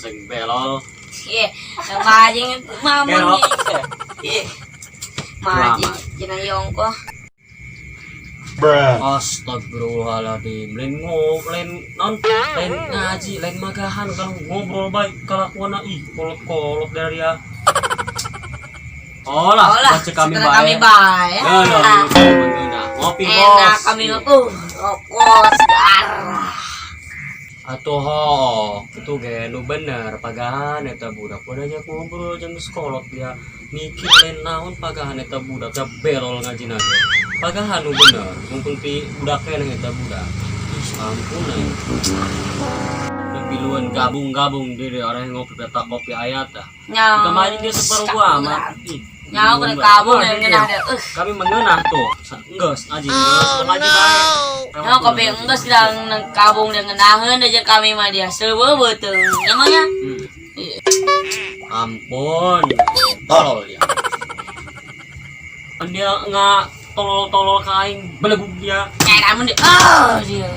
Sing belol. Iya, majing mamun. Kerok. Iya. Majing cenah yongko. Astagfirullahaladzim, lain lain non, lain ngaji, lain magahan kalau ngobrol baik kelakuan, ih, kolot-kolot dari ya. Oh lah, Oh lah, baca kami setelah kami baik. Bae. Nah, nah, nah, ngopi Enak bos. Kami mah rokok segar. Atuh ho, itu ge nu bener pagahan eta budak banyak ngobrol jeung geus kolot, dia mikir lain naon pagahan eta budak da belol ngajina ge. Pagahan nu bener, mumpung ti budak keneh eta budak. Ih, ampun aing. Lebih luan gabung-gabung diri orang yang ngopi peta kopi ayat dah. Nya. Kemarin dia separuh gua amat. Ih, Nyawa bingung kena banget. kabung Wah, yang dia. ngeunah deh. Kami mengenah tuh. Enggeus ngaji, enggeus ngaji bae. Nyawa kopi enggeus sedang nang kabung dan ngeunaheun aja kami mah dia seubeuh beuteung. Emangnya? Hmm. Ampun, tolol dia. Kan dia nggak tolol-tolol ke aing, belegug dia. Nya namun dia. Oh, dia.